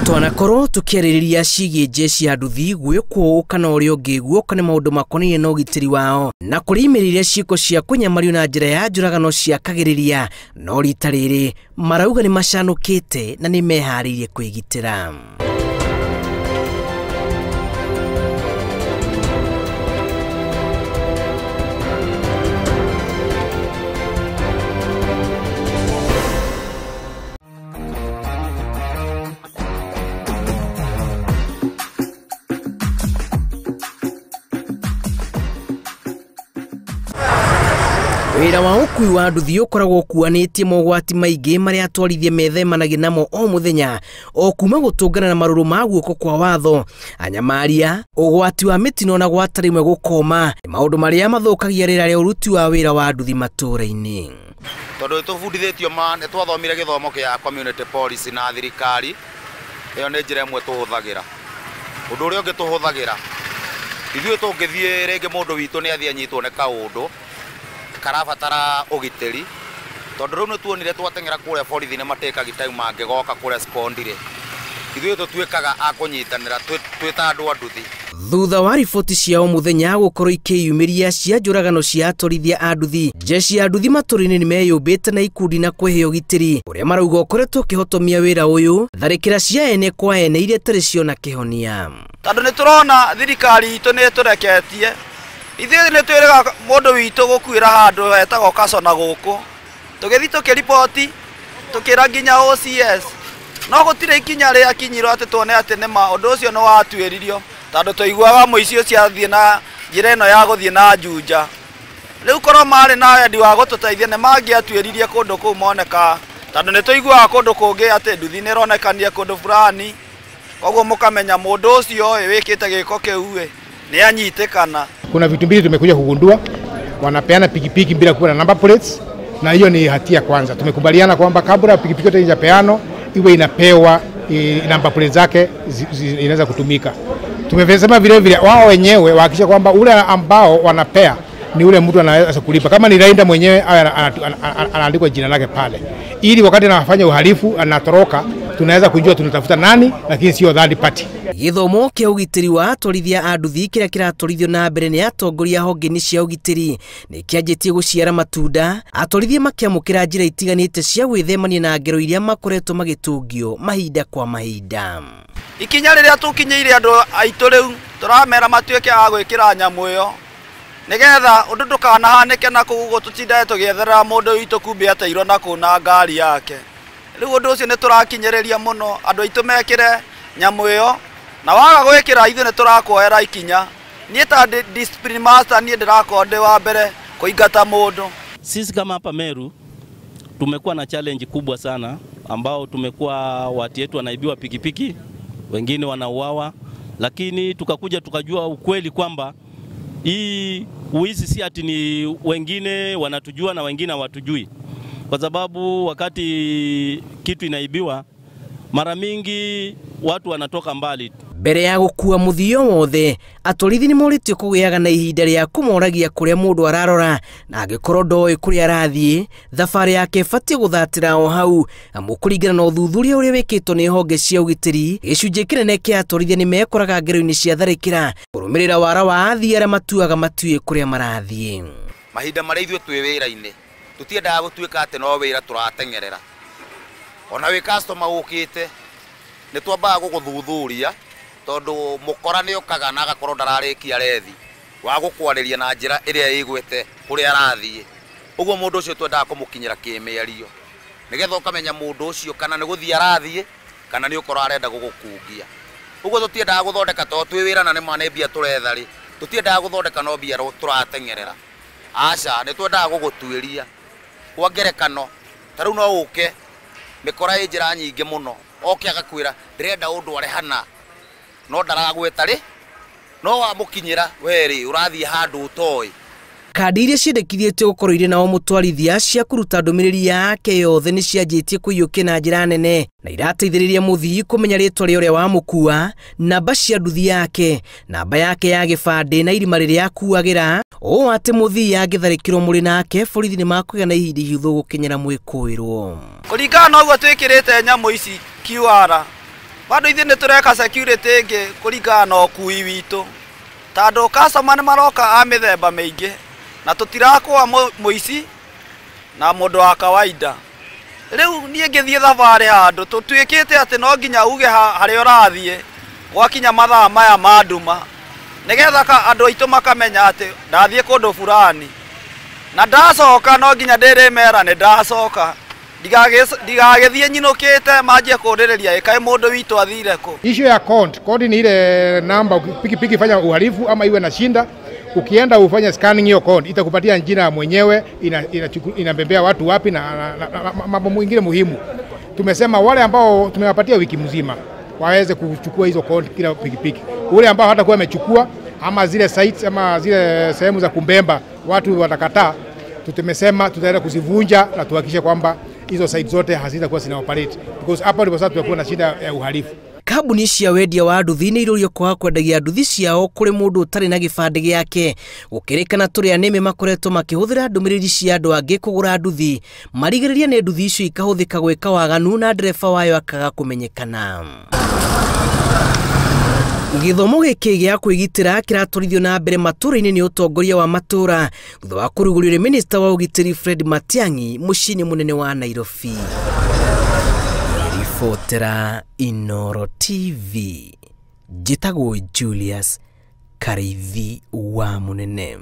Twanakorwo tukiarĩrĩria ciĩgiĩ jeshi ya nduthi gwĩkwo kana ũrĩa ũngĩ guoka nĩ maũndũ makonainie na ũgitĩri wao na kũrĩa imĩrĩire ciĩko cia kũnyamario na njĩra ya njũragano ciakagĩrĩria, no rita rĩrĩ marauga nĩ macanũkĩte na nĩ meharĩirie kwĩgitĩra. Wĩra wa ũkui wa nduthi ũkoragwo ũkuanĩtie mogwati maingĩ marĩa atwarithia methemanagia namo o mũthenya, o kuma gũtũngana na marũrũ ma guoko kwa watho, anyamaria, ũgwati wa mĩtino na gwata rĩmwe gũkoma, maũndũ marĩa mathũkagia rĩera rĩa ũruti wa wĩra wa nduthi matũũra-inĩ. Tondũ tũbundithĩtio ma nĩ twathomire gĩthomo kĩa community policy na thirikari, ĩyo nĩ njĩra ĩmwe tũhũthagĩra. Ũndũ ũrĩa ũngĩ tũhũthagĩra, ithuĩ tũngĩthiĩ rĩngĩ mũndũ witũ nĩ athiĩ anyitwo nĩ kaũndũ karabatara ũgitĩri, tondũ rĩu nĩtuonire twateng'era kũrĩa borithi nĩ matĩkagi time mangĩgoka kũrespond-rĩ, ithuĩ tũtuĩkaga a kũnyitanĩra twĩ ta andũ a nduthi. Thutha wa riboti cia o mũthenya gũkorwo ikĩyumĩria cia njũragano cia atwarithia a nduthi, jeshi ya nduthi matũũra-inĩ nĩmeyũmbĩte na ikundi na kwĩhe ũgitĩri ũrĩa marauga ũkoretwo ũkĩhotomia wĩra ũyũ, tharĩkĩra cia ene kwa ene iria itarĩ ciona kĩhonia. Tondũ nĩtũrona thirikari itũ nĩ ĩtũreketie, ithuĩ nĩ twĩrĩga mũndũ witũ gũkuĩra handũ hetagwo Kasona gũkũ, tũgĩthiĩ tũkĩriboti tũkĩra nginya OCS, no gũtirĩ ikinya rĩakinyirwo atĩ tuone atĩ nĩma ũndũ ũcio nĩ watuĩririo, tondũ tũiguaga mũici ũcio athiĩ na njĩra ĩno ya gũthiĩ na Juja. Rĩu korwo marĩ na wendi wa gũtũteithia nĩ mangĩatuĩririe kũndũ kũu moneka, tondũ nĩ tũiguaga kũndũ kũngĩ atĩ nduthi nĩ ĩronekania kũndũ fulani, koguo mũkamenya mũndũ ũcio wĩkĩte gĩko kĩu nĩ anyitĩkana. Kuna vitu mbili tumekuja kugundua, wanapeana pikipiki bila kuwa na number plates, na hiyo ni hatia kwanza. Tumekubaliana kwamba kabla pikipiki yote haijapeanwa iwe inapewa number plates zake inaweza kutumika. Tumesema vile vile wao wenyewe wahakikishe kwamba ule ambao wanapea ni ule mtu anaweza kulipa. Kama ni rider mwenyewe anaandikwa jina lake pale, ili wakati anafanya uhalifu anatoroka tunaweza kujua tunatafuta nani, lakini sio third party. Gĩthomo kĩa ũgitĩri wa atwarithia a nduthi kĩrĩa kĩratwarithio na mbere nĩ atongoria honge-inĩ cia ũgitĩri nĩ kĩanjĩtie gũciara matunda, atwarithia makĩamũkĩra njĩra itiganĩte cia gwĩthemania na ngero iria makoretwo magĩtũngio mahinda kwa mahinda. Ikinya rĩrĩa tũkinyĩire andũ aitũ rĩu tũramera matuĩke a gwĩkĩra nyamũ ĩyo nĩgetha ũndũ ndũkanahanĩke na kũu ũguo tũtindage tũgĩetherera mũndũ witũ kumbe ateirwo na kũu na ngari yake. Rĩu ũndũ ũcio nĩ tũrakinyĩrĩria mũno andũ aitũ mekĩre nyamũ ĩyo, na waga gwĩkĩra ithuĩ nĩ tũrakuoera ikinya. Niĩ ta discipline master niĩ ndĩrakorwo ndĩ wa mbere kũingata mũndũ. Sisi kama hapa Meru tumekuwa na challenge kubwa sana, ambao tumekuwa watu wetu wanaibiwa pikipiki, wengine wanauawa, lakini tukakuja tukajua ukweli kwamba hii uizi si ati ni wengine wanatujua na wengine hawatujui. Kwa sababu wakati kitu inaibiwa mara mingi watu wanatoka mbali. Mbere ya gũkua mũthio wothe, atwarithi nĩ morĩtio kũgĩaga na ihinda rĩa kũmoragia kũrĩa mũndũ ararora, na angĩkorwo ndoĩ kũrĩa arathiĩ, thabarĩ yake ĩbatiĩ gũthatĩra o hau. Amu kũringana na ũthuthuria ũrĩa wĩkĩtwo nĩ honge cia ũgitĩri, gĩcunjĩ kĩnene kĩa atwarithia nĩ mekoraga ngero-inĩ cia tharĩkĩra kũrũmĩrĩra wara wa athii arĩa matuaga matuĩ kũrĩa marathiĩ. Mahinda marĩa ithuĩ twĩ wĩra-inĩ tũtiendaga gũtuĩka atĩ no wĩra tũrateng'erera. Ona wĩ customer ũkĩte nĩ twambaga gũgũthuthuria, tondũ mũkora nĩ okaga na agakorwo ndararĩkia rethi wa gũkwarĩria na njĩra ĩrĩa ĩgwete kũrĩa arathiĩ. Ũguo mũndũ ũcio twendaga kũmũkinyĩra kĩmĩario nĩgetha ũkamenya mũndũ ũcio kana nĩ gũthiĩ arathiĩ kana nĩ ũkorwo arenda gũgũkungia. Ũguo tũtiendaga gũthondeka tondũ twĩ wĩra na nĩ ma nĩ mbia tũretha rĩ, tũtiendaga gũthondeka no mbia tũrateng'erera. Aca, nĩ twendaga gũgũtuĩria. Kwa ngerekano, ta rĩu no ũke mĩkora ĩ njĩra nyingĩ mũno, oke agakwĩra ndĩrenda ũndware hana, no ndaragweta rĩ, no wamũkinyĩra we rĩ ũrathiĩ handũ ũtoĩ. Kandi iria ciendekithĩtio gũkorwo irĩ na o mũtwarithia cia kũruta ndũmĩrĩri yake yothe nĩ cianjĩtie kũiyũkia na njĩra nene na irateithĩrĩria mũthii kũmenya rĩtwa rĩa ũrĩa wamũkua, namba cia nduthi yake, namba yake ya gĩbandĩ na irima rĩrĩa akuagĩra, ũũ atĩ mũthii angĩtharĩkĩrwo mũrĩ nake borithi nĩ makũgĩa na ihinda ihũthũ gũkinyĩra mwĩkũĩrwo. Kũringana na ũguo twĩkĩrĩte nyamũ ici QR, Bado ithuĩ nĩ tũreka security ĩngĩ kũringana na ũkui witũ, tondũ customer nĩ maroka a mĩthemba mĩingĩ na tũtirakũa mũici na mũndũ wa kawaida. Rĩu niĩ ngĩthiĩ thabarĩ handũ tũtuĩkĩte atĩ no nginya uge harĩa ũrathiĩ gwakinya mathaa maya ma nduma, nĩgetha andũ aitũ makamenya atĩ ndathiĩ kũndũ fulani na ndacoka no nginya ndĩrĩmera nĩ ndacoka, ndigagĩthiĩ nyinũkĩte manjie kũndĩrĩria ĩkaĩ mũndũ witũ athire kũ. Issue ya code, code ni ile namba pikipiki fanya uhalifu ama iwe na shinda, ukienda ufanye scanning hiyo code itakupatia jina mwenyewe, inabembea watu wapi na mambo mengine muhimu. Tumesema wale ambao tumewapatia wiki mzima waweze kuchukua hizo code kila pikipiki. Ule ambao hatakuwa amechukua ama zile sites ama zile sehemu za kumbemba watu watakataa, tumesema tutaenda kuzivunja na tuhakikishe kwamba hizo sites zote hazitakuwa zina operate, because hapo ndipo sasa tutakuwa na shida ya uhalifu. Kambuni cia wendia wa nduthi nĩ irũrio kwaga kwendagia nduthi ciao kũrĩ mũndũ ũtarĩ na gĩbandĩ gĩake. Gũkĩrĩkana tũrĩa nĩmĩ makoretwo makĩhũthĩra ndũmĩrĩri cia andũ angĩ kũgũra nduthi, marigĩrĩria nĩ nduthi icio ikahũthĩka gwĩka waganu na ndereba wayo akaga kũmenyekana. Gĩthomo gĩkĩ gĩa kwĩgitĩra kĩratwarithio na mbere matũũra-inĩ nĩ ũtongoria wa matũũra thutha wa kũrugũrio nĩ minista wa ũgitĩri Fred Matiang'i mũciĩ-inĩ mũnene wa Nairobi. Ribotera Inooro TV, njĩtagwo Julius Kariithi wa Mũnene.